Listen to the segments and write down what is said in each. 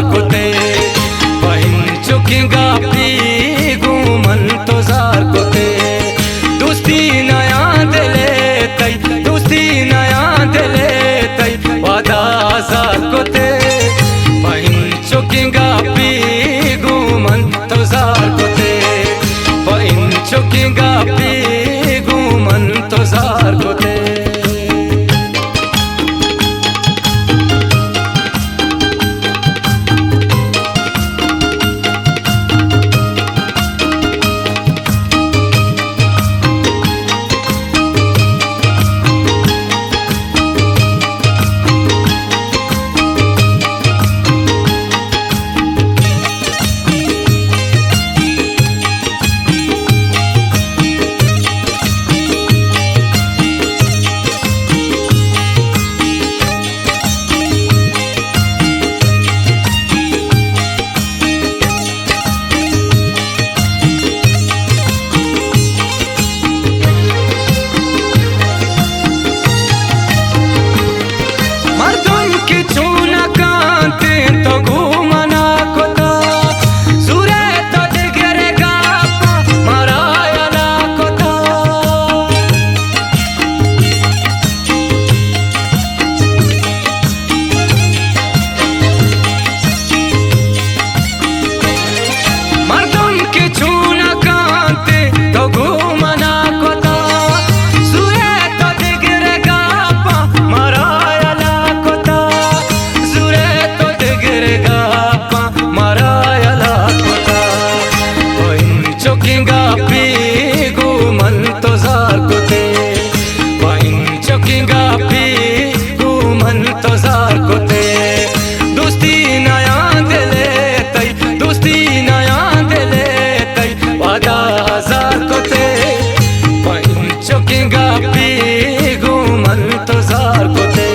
کتے، پہ انچکیں گپی گوں من تو زار کتے۔ دوستی نیاں دل ءِ تئی، دوستی نیاں دل ءِ تئی، وعدہ زار کتے۔ پہ انچکیں گپی گوں من تو زار کتے، پہ انچکیں گپی گوں من تو زار کتے۔ مردم کہ چون کنت تو گوں منا کتا، زورے تو دگر گپ مارا یلا کتا۔ مردم کہ چون کنت تو گوں منا کتا، زورے تو دگر گپ مارا یلا کتا، زورے تو دگر گپ مارا یلا کتا۔ پہ انچکیں گپی گوں من تو زار کتے، پہ انچکیں گپی گوں من تو زار کتے۔ دوستی نیاں دل ءِ تئی، دوستی نیاں دل ءِ تئی، وعدہ زار کتے۔ پہ انچکیں گپی گوں من تو زار کتے،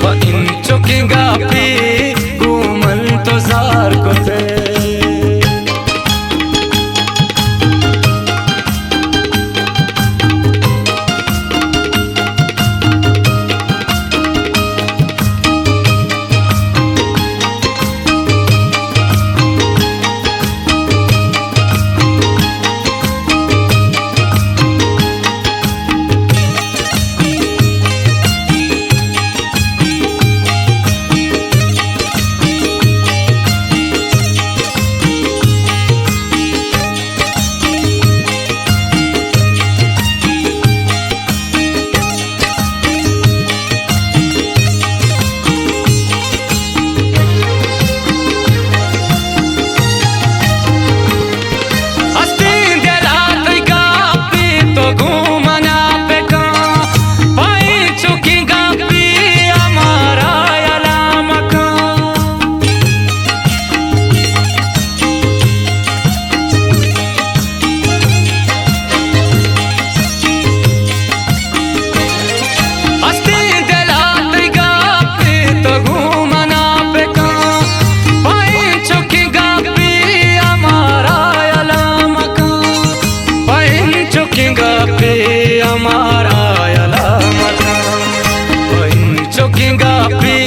پہ انچکیں گپی گوں من تو زار کتے۔ ہستیں دل ءَ تئی گپی تو گوں منا بکن، پہ انچکیں گپی ءَ مارا یلا مکن۔ ہستیں دل ءَ تئی گپی تو گوں منا بکن، پہ انچکیں گپی ءَ مارا یلا مکن، پہ انچکیں گپی ءَ مارا یلا مکن۔ پہ انچکیں گپی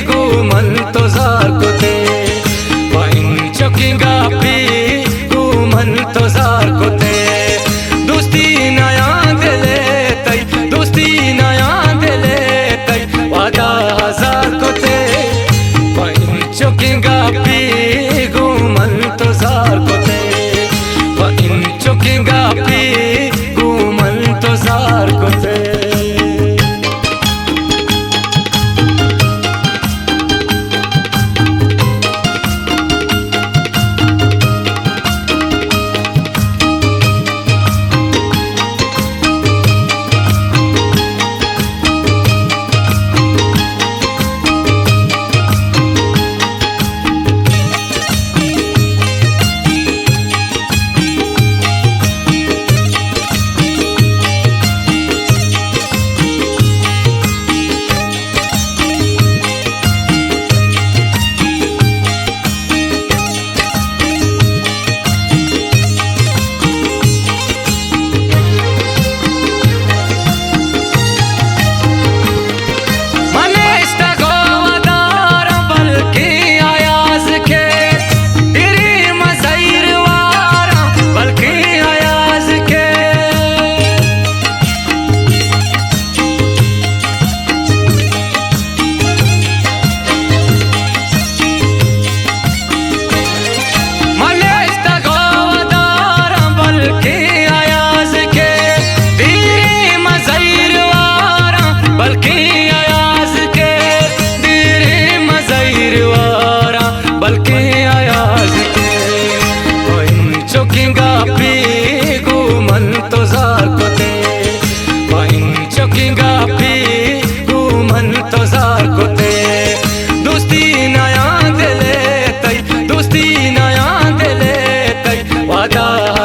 گوں من تو زار کتے، پہ انچکیں گپی گوں من تو زار کتے۔ دوستی نیاں دل ءِ تئی، دوستی نیاں دل ءِ تئی، وعدہ زار کتے۔ پہ انچکیں گپی گوں من تو زار کتے، پہ انچکیں گپی گوں من تو زار کتے۔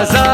ہزار